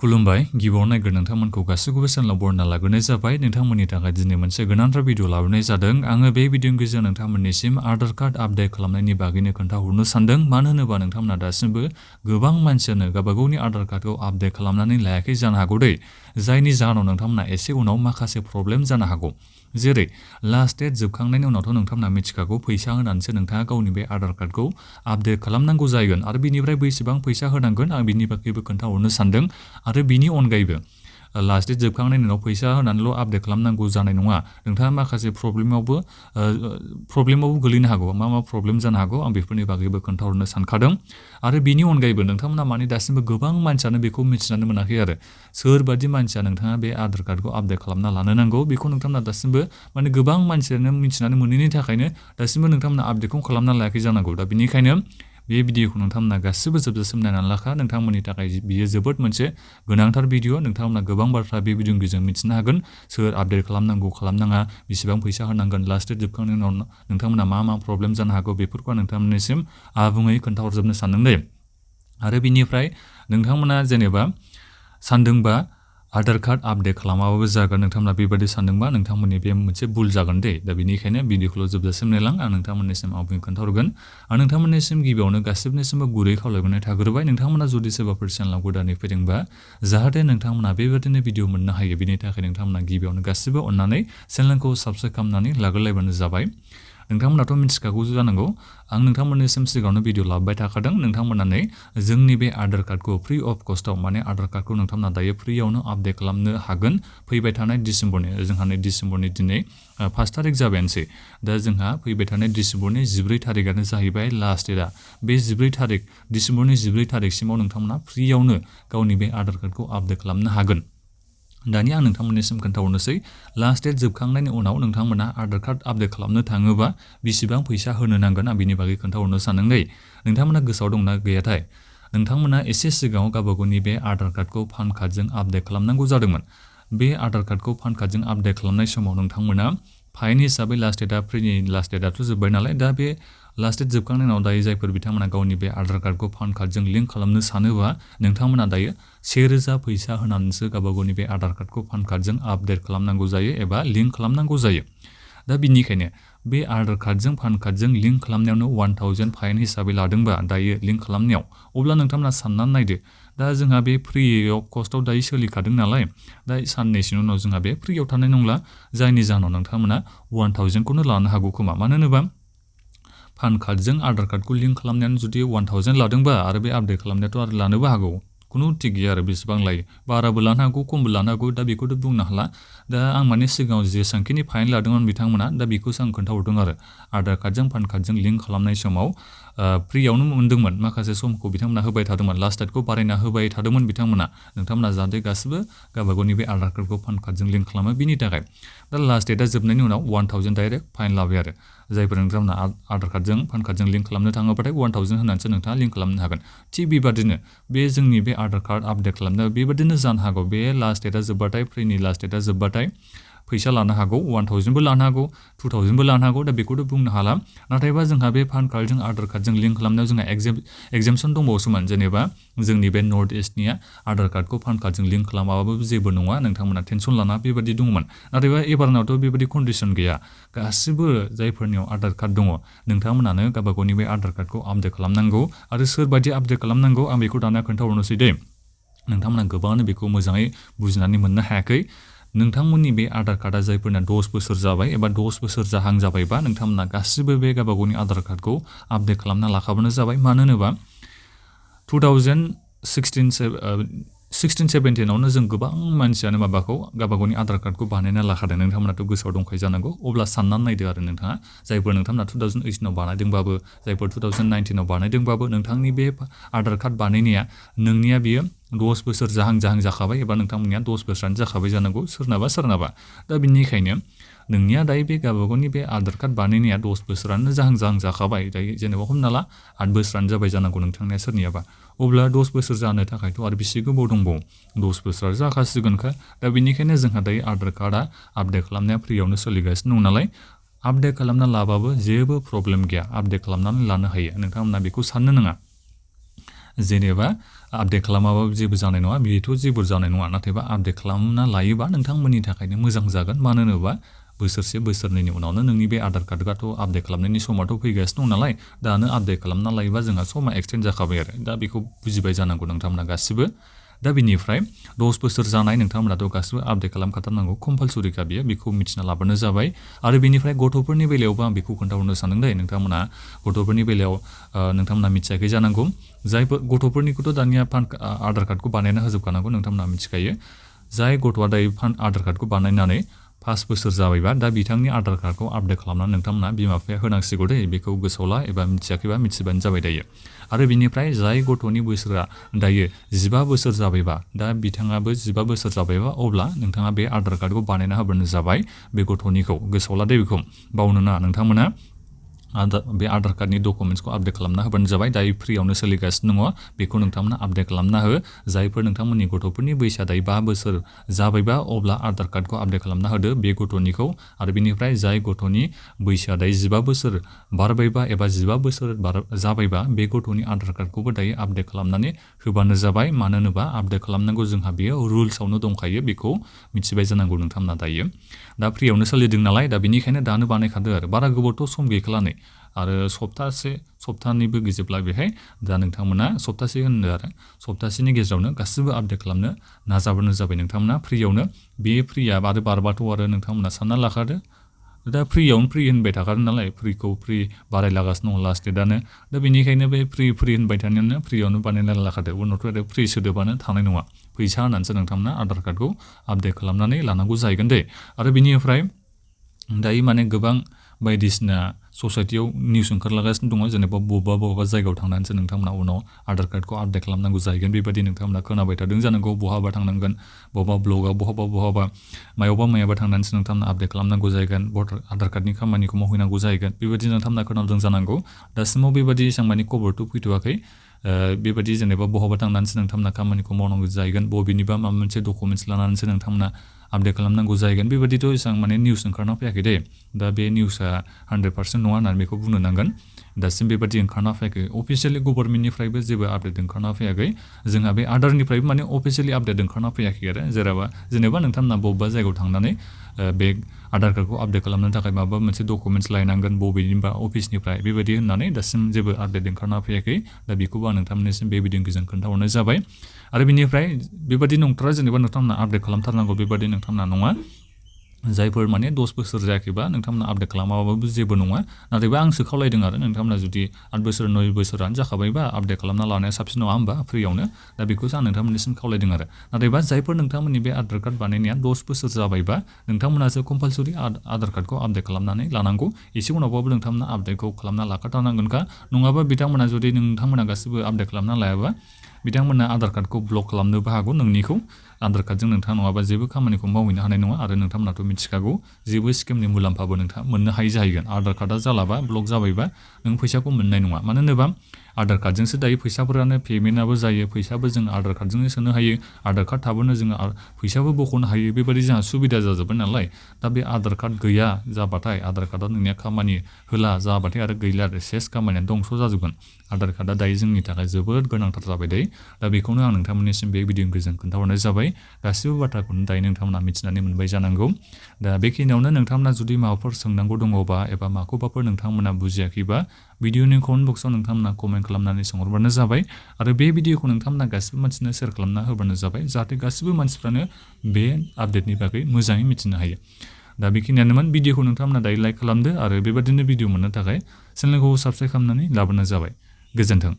खुलुमबाय गिबियावनो नायग्रो नोंथांमोनखौ गासैखौबो चेनेलाव बरायना लाग्रोनाय जाबाय नोंथांमोननि थाखाय दिनै मोनसे गोनांथार भिडिअ लाबोनाय जादों आङो बे भिडिअनि गेजेरजों नोंथांमोननिसिम आधार कार्ड आपडेट खालामनायनि बागैनो खोन्थाहरनो सानदों मानो होनोबा नोंथांमोना दासिमबो गोबां मानसियानो गावबागावनि आधार कार्डखौ आपडेट खालामनानै लायाखै जानो हागौ दै जायनि जाहोनाव नोंथांमोना एसे उनाव माखासे प्रब्लेम जानो हागौ जेरै लास्ट डेट जोबखांनायनि उनावथ' नोंथांमोना मिथिखागौ फैसा होनानैसो नोंथाङा गावनि बे आधार कार्डखौ आपडेट खालामनांगौ जागोन आरो बिनिफ्राय बेसेबां फैसा होनांगोन आं बिनि बागैबो खोन्थाहरनो सानदों आरो बिनि अनगायैबो लास्ट डेट जोबखांनायनि उनाव फैसा होनानैल' आपडेट खालामनांगौ जानाय नङा नोंथाङा माखासे प्रब्लेमावबो गोलैनो हागौ मा प्रब्लेम जानो हागौ आं बेफोरनि बागैबो खोन्थाहरनो सानखादों आरो बिनि अनगायैबो नोंथांमोना माने दासिमबो गोबां मानसियानो बेखौ मिथिनानै मोनाखै आरो सोरबादि मानसिया नोंथाङा बे आधार कार्डखौ आपडेट खालामना लानो नांगौ बेखौ नोंथांमोना दासिमबो माने गोबां मानसियानो मिथिनानै मोनैनि थाखायनो दासिमबो नोंथांमोना आपडेटखौ खालामना लायाखै जानांगौ दा बेनिखायनो बे भिडिअखौ नोंथांमोना गासिबो जोबजासिम नायनानै लाखा नोंथांमोननि थाखाय बियो जोबोद मोनसे गोनांथार भिडिअ नोंथांमोना गोबां बाथ्रा बे भिडिअनि गेजेरजों मिथिनो हागोन सोर आपडेट खालामनांगौ खालामनाङा बेसेबां फैसा होनांगोन लास्ट डेट जोबखांनायनि उनाव नोंथांमोना मा प्रब्लेम जानो हागौ बेफोरखौ आं नोंथांमोननिसिम आबुङै खोन्थाहरजोबनो सानदों दे आरो बिनिफ्राय नोंथांमोना जेनेबा सानदोंबा आधार कार्ड आपडेट खालामाबाबो जागोन नोंथांमोना बेबायदि सानदोंबा नोंथांमोननि बे मोनसे भुल जागोन दे दा बेनिखायनो भिडिअखौल' जोबजासिम नायलां आं नोंथांमोननिसिम आबुङै खोन्थाहरगोन आं नोंथांमोननिसिम गिबियावनो गासिबनिसिमबो गुरै खावलायनाय थाग्रोबाय नोंथांमोना जुदि सोरबाफोर चेनेलाव गोदानै फैदोंबा जाहाथे नोंथांमोना बेबायदिनो भिडिअ मोननो हायो बेनि थाखाय नोंथांमोना गिबियावनो गासिबो अननानै चेनेलखौ साबस्क्राइब खालामनानै लाग्रोलायबानो जाबाय नोंथांमोनाथ' मिथिखागौ जानांगौ आं नोंथांमोननिसिम सिगाङावनो भिडिअ लाबोबाय थाखादों नोंथांमोनानै जोंनि बे आधार कार्डखौ फ्रि अफ कस्टआव माने आधार कार्डखौ नोंथांमोना दायो फ्रियावनो आपडेट खालामनो हागोन फैबाय थानाय डिसेम्बरनि जोंहा नै डिसेम्बरनि दिनै 5 थारिख जाबायानोसै दा जोंहा फैबाय थानाय डिसेम्बरनि 14 थारिखआनो जाहैबाय लास्ट डेटआ बे 14 थारिख डिसेम्बरनि 14 थारिखसिमाव नोंथांमोना फ्रियावनो गावनि बे आधार कार्डखौ आपडेट खालामनो हागोन दानिया आं नोंथांमोननिसिम खोन्थाहरनोसै लास्ट डेट जोबखांनायनि उनाव नोंथांमोना आधार कार्ड आपडेट खालामनो थाङोबा बेसेबां फैसा होनो नांगोन आं बिनि बागै खोन्थाहरनो सानदों दै नोंथांमोना गोसोआव दंना गैयाथाय नोंथांमोना एसे सिगाङाव गावबागावनि बे आधार कार्डखौ पान कार्डजों आपडेट खालामनांगौ जादोंमोन बे आधार कार्डखौ पान कार्डजों आपडेट खालामनाय समाव नोंथांमोना फाइन हिसाबै लास्ट डेटआ फ्रिनि लास्ट डेटआथ' जोब्बाय नालाय दा बे लास्ट डेट जोबखांनायनि उनाव दायो जायफोर बिथांमोना गावनि बे आधार कार्डखौ पान कार्डजों लिंक खालामनो सानोबा नोंथांमोना दायो 1000 फैसा होनानैसो गावबागावनि बे आधार कार्डखौ पान कार्डजों आपडेट खालामनांगौ जायो एबा लिंक खालामनांगौ जायो दा बिनिखायनो बे आधार कार्डजों पान कार्डजों लिंक खालामनायावनो 1000 फाइन हिसाबै लादोंबा दायो लिंक खालामनायाव अब्ला नोंथांमोना साननानै नायदो दा जोंहा बे फ्रि अफ कस्टआव दायो सोलिखादों नालाय दा साननैसोनि उनाव जोंहा बे फ्रियाव थानाय नंला जायनि जाहोनाव नोंथांमोना 1000खौनो लानो हागौ खोमा मानो होनोबा पान कार्डजों आधार कार्डखौ लिंक खालामनायानो जुदि 1000 लादोंबा आरो बे आपडेट खालामनायाथ' आरो लानोबो हागौ खुनु थिग गैया आरो बेसेबां लायो बाराबो लानो हागौ खमबो लानो हागौ दा बेखौथ' बुंनो हाला दा आं माने सिगाङाव जेसांखिनि फाइन लादोंमोन बिथांमोना दा बेखौसो आं खोन्थाहरदों आरो आधार कार्डजों पान कार्डजों लिंक खालामनाय समाव फ्रियावनो मोन्दोंमोन माखासे समखौ बिथांमोना होबाय थादोंमोन लास्ट डेटखौ बारायना होबाय थादोंमोन नोंथांमोना जाहाथे गासिबो गावबागावनि बे आधार कार्डखौ पान कार्डजों लिंक खालामो बिनि थाखाय दा लास्ट डेटआ जोबनायनि उनाव 1000 डाइरेक्ट फाइन लाबाय आरो जायफोर नोंथांमोना आधार कार्डजों पान कार्डजों लिंक खालामनो थाङोबाथाय 1000 होनानैसो नोंथाङा लिंक खालामनो हागोन थिग बेबादिनो बे जोंनि बे आधार कार्ड आपडेट खालामनायाव बेबादिनो जानो हागौ बे लास्ट डेटआ जोब्बाथाय फ्रिनि लास्ट डेटआ जोब्बाथाय फैसा लानो हागौ 1000बो लानो हागौ 2000बो लानो हागौ दा बेखौथ' बुंनो हाला नाथायबा जोंहा बे पान कार्डजों आधार कार्डजों लिंक खालामनायाव जोंहा एगजेमसन दंबावोसोमोन जेनेबा जोंनि बे नर्थ इस्टनिया आधार कार्डखौ पान कार्डजों लिंक खालामाबाबो जेबो नङा नोंथांमोना टेनसन लाना बेबादि दंमोन नाथायबा एबारनावथ' बेबादि कन्डिसन गैया गासिबो जायफोरनियाव आधार कार्ड दङ नोंथांमोनानो गावबागावनि बे आधार कार्डखौ आपडेट खालामनांगौ आरो सोरबादि आपडेट खालामनांगौ आं बेखौ दानिया खोन्थाहरनोसै दे नोंथांमोना गोबाङानो बेखौ मोजाङै बुजिनानै मोननो हायाखै नोंथांमोननि बे आधार कार्डआ जायफोरना 10 बोसोर जाबाय एबा 10 बोसोर जाहां जाबायबा नोंथांमोना गासिबो बे गावबागावनि आधार कार्डखौ आपडेट खालामना लाखाबानो जाबाय मानो होनोबा 2016-17आवनो जों गोबां मानसियानो माबाखौ गावबागावनि आधार कार्डखौ बानायना लाखादों नोंथांमोनाथ' गोसोआव दंखायो जानांगौ अब्ला साननानै नायदो आरो नोंथाङा जायफोर नोंथांमोना 2018आव बानायदोंबाबो जायफोर 2019आव बानायदोंबाबो नोंथांनि बे आधार कार्ड बानायनाया नोंनिया बियो 10 बोसोर जाहां जाखाबाय एबा नोंथांमोननिया 10 बोसोरानो जाखाबाय जानांगौ सोरनाबा दा बिनिखायनो नोंनिया दायो बे गावबागावनि बे आधार कार्ड बानायनाया 10 बोसोरानो जाहां जाखाबाय दायो जेनेबा हमना ला 8 बोसोरानो जाबाय जानांगौ नोंथांनिया सोरनियाबा अब्ला 10 बोसोर जानो थाखायथ' आरो बेसे गोबाव दंबावो 10 बोसोरा जाखासिगोनखा दा बेनिखायनो जोंहा दायो आधार कार्डआ आपडेट खालामनाया फ्रियावनो सोलिगासिनो दं नालाय आपडेट खालामना लाबाबो जेबो प्रब्लेम गैया आपडेट खालामनानै लानो हायो नोंथांमोना बेखौ साननो नाङा जेनेबा आपडेट खालामाबाबो जेबो जानाय नङा बेथ' जेबो जानाय नङा नाथायबा आपडेट खालामना लायोबा नोंथांमोननि थाखायनो मोजां जागोन मानो होनोबा बोसोरसे बोसोरनैनि उनावनो नोंनि बे आधार कार्डआथ' आपडेट खालामनायनि समाथ' फैगासिनो दं नालाय दानो आपडेट खालामना लायोबा जोंहा समा एक्सटेन्ड जाखाबाय आरो दा बेखौ बुजिबाय जानांगौ नोंथांमोना गासिबो दा बिनिफ्राय 10 बोसोर जानाय नोंथांमोनाथ' गासिबो आपडेट खालामखाथारनांगौ कम्पालसरिखा बियो बेखौ मिथिना लाबानो जाबाय आरो बेनिफ्राय गथ'फोरनि बेलायावबो आं बेखौ खोन्थाहरनो सानदों दे नोंथांमोना गथ'फोरनि बेलायाव नोंथांमोना मिथियाखै जानांगौ जायफोर गथ'फोरनिखौथ' दानिया आधार कार्डखौ बानायना होजोबखानांगौ नोंथांमोना मिथिखायो जाय गथ'आ दायो आधार कार्डखौ बानायनानै 5 बोसोर जाबायबा दा बिथांनि आधार कार्डखौ आपडेट खालामनानै नोंथांमोना बिमा बिफाया होनांसिगौ दे बेखौ गोसोआव ला एबा मिथियाखैबा मिथिबानो जाबाय दायो आरो बिनिफ्राय जाय गथ'नि बैसोआ दायो 15 बोसोर जाबायबा दा बिथाङाबो 15 बोसोर जाबायबा अब्ला नोंथाङा बे आधार कार्डखौ बानायना होबानो जाबाय बे गथ'निखौ गोसोआव ला दे बेखौ बावनो नाङा नोंथांमोना बे आधार कार्डनि डकुमेन्ट्सखौ आपडेट खालामना होबानो जाबाय दायो फ्रियावनो सोलिगासिनो दङ बेखौ नोंथांमोना आपडेट खालामना हो जायफोर नोंथांमोननि गथ'फोरनि बैसोआ दायो 5 बोसोर जाबायबा अब्ला आधार कार्डखौ आपडेट खालामना होदो बे गथ'निखौ आरो बिनिफ्राय जाय गथ'नि बैसोआ दायो 15 बोसोर बारबायबा एबा 15 बोसोर जाबायबा बे गथ'नि आधार कार्डखौबो दायो आपडेट खालामनानै होबानो जाबाय मानो होनोबा आपडेट खालामनांगौ जोंहा बेयो रुल्सआवनो दंखायो बेखौ मिथिबाय जानांगौ नोंथांमोना दायो दा फ्रियावनो सोलिदों नालाय दा बेनिखायनो दानो बानायखादो आरो बारा गोबावथ' सम गैखाला नै आरो सप्तानैबो गैजोबला बेहाय दा नोंथांमोना सप्तासे होनदो आरो सप्तासेनि गेजेरावनो गासिबो आपडेट खालामनो नाजाबानो जाबाय नोंथांमोना फ्रियावनो बे फ्रिया आरो बारबाथ' आरो नोंथांमोना सानना लाखादो दा फ्रियावनो फ्रि होनबाय थाखादों नालाय फ्रिखौ फ्रि बारायलागासिनो दं लास्ट डेटआनो दा बेनिखायनो बे फ्रि होनबाय थानायानो फ्रियावनो बानायना लाखादो उनावथ' आरो फ्रि सोदोबानो थानाय नङा फैसा होनानैसो नोंथांमोना आधार कार्डखौ आपडेट खालामनानै लानांगौ जाहैगोन दे आरो बिनिफ्राय दायो माने गोबां बायदिसिना ससाइटियाव निउस ओंखारलागासिनो दङ जेनेबा बबेबा जायगायाव थांनानैसो नोंथांमोना उनाव आधार कार्डखौ आपडेट खालामनांगौ जाहैगोन बेबायदि नोंथांमोना खोनाबाय थादों जानांगौ बहाबा थांनांगोन बहाबा ब्लगाव बहाबा मायावबा थांनानैसो नोंथांमोना आपडेट खालामनांगौ जाहैगोन आधार कार्डनि खामानिखौ मावहैनांगौ जाहैगोन बेबायदि नोंथांमोना खोनादों जानांगौ दासिमाव बेबायदि एसेबां माने खबरथ' फैथ'वाखै बेबायदि जेनेबा बहाबा थांनानैसो नोंथांमोना खामानिखौ मावनांगौ जाहैगोन बबेनिबा माबा मोनसे डकुमेन्ट्स लानानैसो नोंथांमोना आपडेट खालामनांगौ जाहैगोन बेबायदिथ' एसेबां माने निउस ओंखारना फैयाखै दे दा बे निउसआ 100% नङा होननानै बेखौ बुंनो नांगोन दासिम बेबायदि ओंखारना फैयाखै अफिसियेलि गभर्नमेन्टनिफ्रायबो जेबो आपडेट ओंखारना फैयाखै जोंहा बे आधारनिफ्रायबो माने अफिसियेलि आपडेट ओंखारना फैयाखै आरो जेनेबा नोंथांमोना बबेबा जायगायाव थांनानै बे आधार कार्डखौ आपडेट खालामनो थाखाय माबा मोनसे डकुमेन्ट्स लायनांगोन बबेनिबा अफिसनिफ्राय बेबायदि होननानै दासिम जेबो आपडेट ओंखारना फैयाखै दा बेखौबो आं नोंथांमोननिसिम बे भिडिअनि गेजेरजों खोन्थाहरनाय जाबाय आरो बिनिफ्राय बेबायदि नंथारा जेनेबा नोंथांमोना आपडेट खालामथारनांगौ बेबायदि नोंथांमोना नङा जायफोर माने 10 बोसोर जायाखैबा नोंथांमोना आपडेट खालामाबाबो जेबो नङा नाथायबा आंसो खावलायदों आरो नोंथांमोना जुदि 8 बोसोर 9 बोसोरानो जाखाबायबा आपडेट खालामना लानाया साबसिन नङा होमबा फ्रियावनो दा बेखौसो आं नोंथांमोननिसिम खावलायदों आरो नाथायबा जायफोर नोंथांमोननि बे आधार कार्ड बानायनाया 10 बोसोर जाबायबा नोंथांमोनासो कम्पालसरि आधार कार्डखौ आपडेट खालामनानै लानांगौ एसे उनावबाबो नोंथांमोना आपडेटखौ खालामना लाखाथारनांगोनखा नङाबा बिथांमोना जुदि नोंथांमोना गासिबो आपडेट खालामना लायाबा बिथांमोना आधार कार्डखौ ब्लक खालामनोबो हागौ नोंनिखौ आधार कार्डजों नोंथाङा नङाबा जेबो खामानिखौ मावहैनो हानाय नङा आरो नोंथांमोनाथ' मिथिखागौ जेबो स्किमनि मुलाम्फाबो नोंथाङा मोननो हायि जाहैगोन आधार कार्डआ जालाबा ब्लक जाबायबा नों फैसाखौ मोननाय नङा मानो होनोबा आधार कार्डजोंसो दायो फैसाफोरानो पेमेन्टआबो जायो फैसाबो जों आधार कार्डजोंनो सोनो हायो आधार कार्ड थाबानो जोङो फैसाबो बख'नो हायो बेबायदि जोंहा सुबिदा जाजोब्बाय नालाय दा बे आधार कार्ड गैया जाबाथाय आधार कार्डआ नोंनिया खामानि होला जाबाथाय आरो गैला आरो सेस खामानिया दंस' जाजोबगोन आधार कार्डआ दायो जोंनि थाखाय जोबोद गोनांथार जाबाय दायो दा बेखौनो आं नोंथांमोननिसिम बे भिडिअनि गेजेरजों खोन्थाहरनाय जाबाय गासिबो बाथ्राखौनो दायो नोंथांमोना मिथिनानै मोनबाय जानांगौ दा बेखिनियावनो नोंथांमोना जुदि माबाफोर सोंनांगौ दङबा एबा माखौबाफोर नोंथांमोना बुजियाखैबा भिडिअनि कमेन्ट बक्सआव नोंथांमोना कमेन्ट खालामनानै सोंहरबानो जाबाय आरो बे भिडिअखौ नोंथांमोना गासिबो मानसिनो शेयार खालामना होबानो जाबाय जाहाथे गासिबो मानसिफ्रानो बे आपडेटनि बागै मोजाङै मिथिनो हायो दा बेखिनियानोमोन भिडिअखौ नोंथांमोना दायो लाइक खालामदो आरो बेबादिनो भिडिअ मोननो थाखाय चेनेलखौ साबस्क्राइब खालामनानै लाबोनो जाबाय गोजोन्थों।